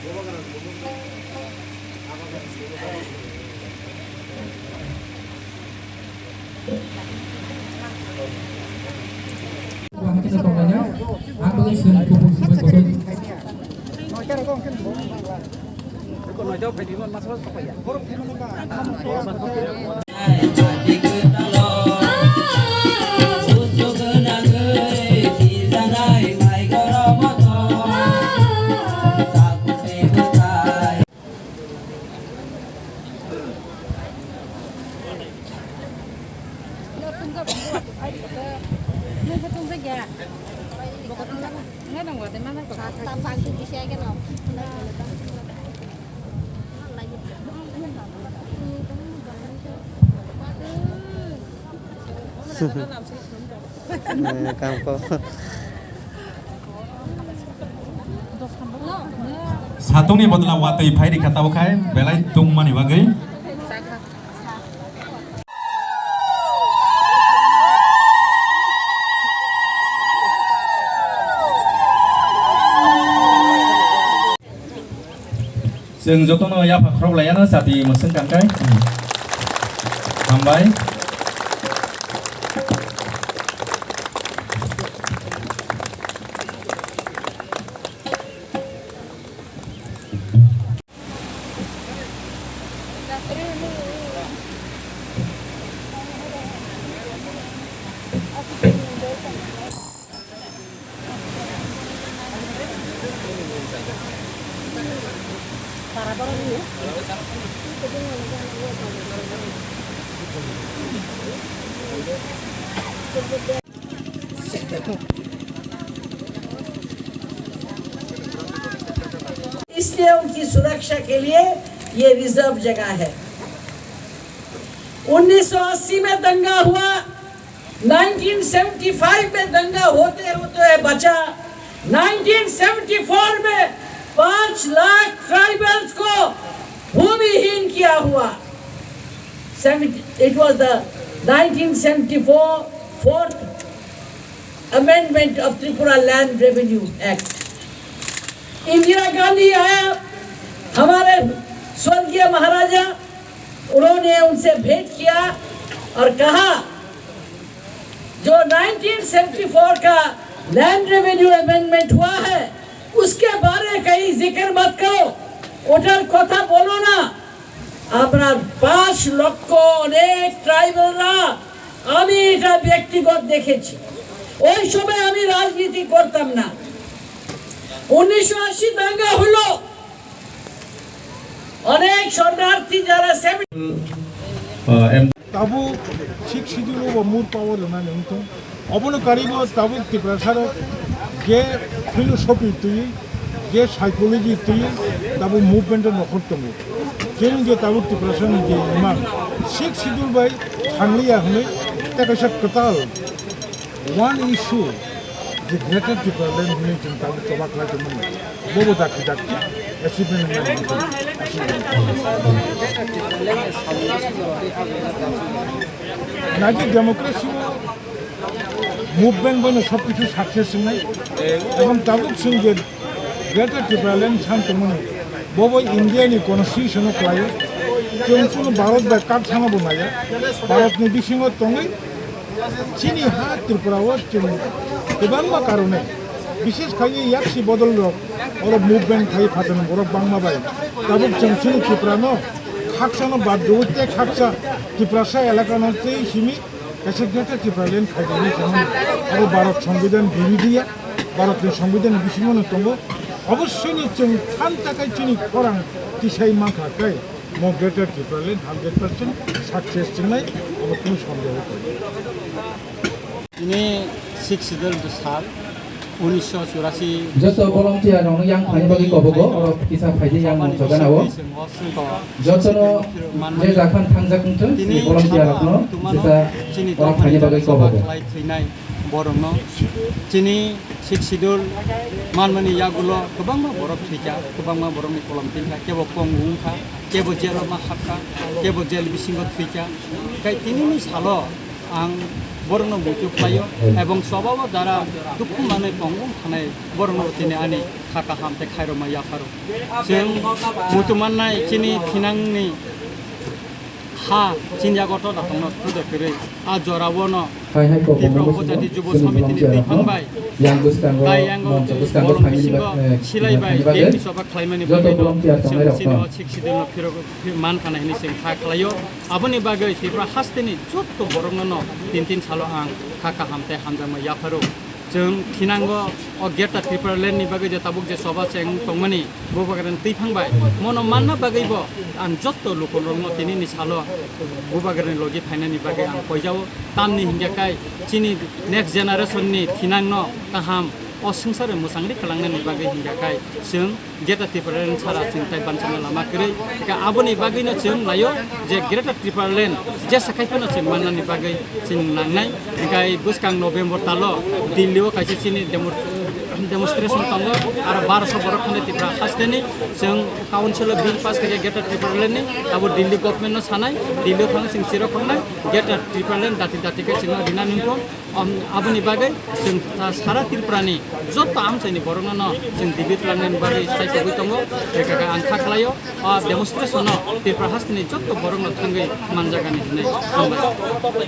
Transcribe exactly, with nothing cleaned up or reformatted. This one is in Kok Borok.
Eh, kam ko. Satungni bodla watwi phai rikha tabuk khai belai tungmani bagwi. Chwng jotono yapha khorok laiya no chati mwswng kang kai. Hambai. इसलिए उनकी सुरक्षा के लिए ये रिजर्व जगह है। उन्नीस सौ अस्सी में दंगा हुआ, नाइनटीन सेवेंटी फ़ाइव में दंगा होते होते बचा, नाइनटीन सेवेंटी फ़ोर में पाँच लाख ट्राइबल्स को भूमिहीन किया हुआ। Seventy, it was the nineteen seventy-four fourth amendment of Tripura Land Revenue Act. Indira गांधी आया, हमारे स्वर्गीय महाराजा, उन्होंने उनसे भेंट किया और कहा, जो नाइनटीन सेवेंटी फ़ोर का लैंड रेवेन्यू अमेंडमेंट हुआ है, उसके बारे कहीं जिक्र मत करो, उधर कथा बोलो ना। আমরা পাঁচ লক্ষ অনেক ট্রাইবালরা, আমি এটা ব্যক্তিগত দেখেছি। ওই সময় আমি রাজনীতি করতাম না। উনিশশো আশি দাঙ্গা হলো, অনেক শরণার্থী যারা seven Tabuk sixth schedule o bo more power rwnani wngthung. Obono karibo tabuk Tiprasarok je philosophy twi, je psychology twi tabuk movement o nokhor tongo. Chwng je tabuk Tiprasani je imang sixth schedule bai thangliya hwnwi tei kaisa kwtal one issue je Greater Tipraland hwnwi chwng tabuk choba khlai tongmani. Bobo dakti dakti achievement wngmani wngkha. Nagi democracy o movement bono sob kichu success wngnai. Ebong tabuk chwng je Greater Tipraland san tongmani, bobo India ni constitution o kwlaio. Chwng chwng Bharat bai kak sana bo naiya. Bharat ni bisingo tongwi Chini ha Tripura o chwng kwbangma karone, bishesh khaiwi yaksi bodol rok, oro movement khai phatarni borok bangma bai. Tabuk chwng chini Tripura no khaksa no bad rwui tei khaksa Tiprasa elaka no tei simi kaisa Greater Tipraland khai rwui chwng abo Bharat Songbidan birodhiya, Bharat ni Songbidan ni bisingo no tongo. Obossoi no chwng than takhai chini khorang tisai mankha kai. Mo Greater Tipraland hundred percent success chingnai, abo kunu sondeho kwrwi. Ini sixth schedule bwsal unisho churasi. Joto volunteer rokno yang phaini bagwi kobogo, oro kisa phaidi yang mungsa gana o. Jotono je jakhan thangjak wngthung, tini volunteer rokno kisa oro phaini bagwi kobogo. Borokno chini sixth schedule manmani yagulo kwbangma borok thwikha, kwbangma borokni kolom tinkha, kebo kong wngkha, kebo jelo ma khapkha, kebo jel bisingo thwikha. Kai tinini salo Ang borokno muitu khlaio, ebong chobao jara dukhu manwi tongmung thanai borokno tini ani kha kaham tei khairokma yapharo. Chwng muitu mannai chini thinangni ha chini yago toda tongno tuda kwrwi a jorao no Hai hai kok Tipra Upojati Jubo Samitini twi phang bai. Yang bwskango Tei yango moncho bwskango bolong phaini bisingo ba- eh, silai bai phaini bagwi. Tei bisoba khlaimani joto bagwi no volunteer chwng tongnai rok chini no. O sixth schedule no phirok man khana hini chwng kha khlaio. Aboni bagwi Tripura hasteni jotto borokno no tin tin salo ang kha kaham tei hamjakma yapharo. Chwng thinango o Greater Tripura Land ni bagwi je tabuk je choba cheng tongmani Bubagrani twi phang bai. Mono manna bagwi bo ang jotto lukurokno tini ni salo Bubagrani logi phainani bagwi ang poijao. Tamni hingya kai chini next generation ni thinangno kaham o swngcharo mwchangri kwlangnani bagwi hingya kai chwng Greater Tipraland sara chwng tai bansana lama kwrwi. Hingkhe aboni bagwino chwng naio je Greater Tipraland jesa khai phano chwng mannani bagwi chwng nangnai. Hingkhe bwskang November talo Delhi o kaisa chini demo-, demonstration tongo, aro barosho borok thangwi Tripura hasteni chwng council o bill pass khaikha Greater Tipraland ni, abo Delhi government no sanai, Delhi o thangwi chwng chiro khoknai, Greater Tipraland dati dati khe chwngno rina nungkho. Om, aboni bagwi chwng ta sara Tripura ni jotto amchaini borokno no chwng Delhi twlangnani bagwi chai togwi tongo. Hingkhe ang kha khlaio, o demonstration no Tripura hasteni jotto borokno thangwi manjagani hinwi hambai.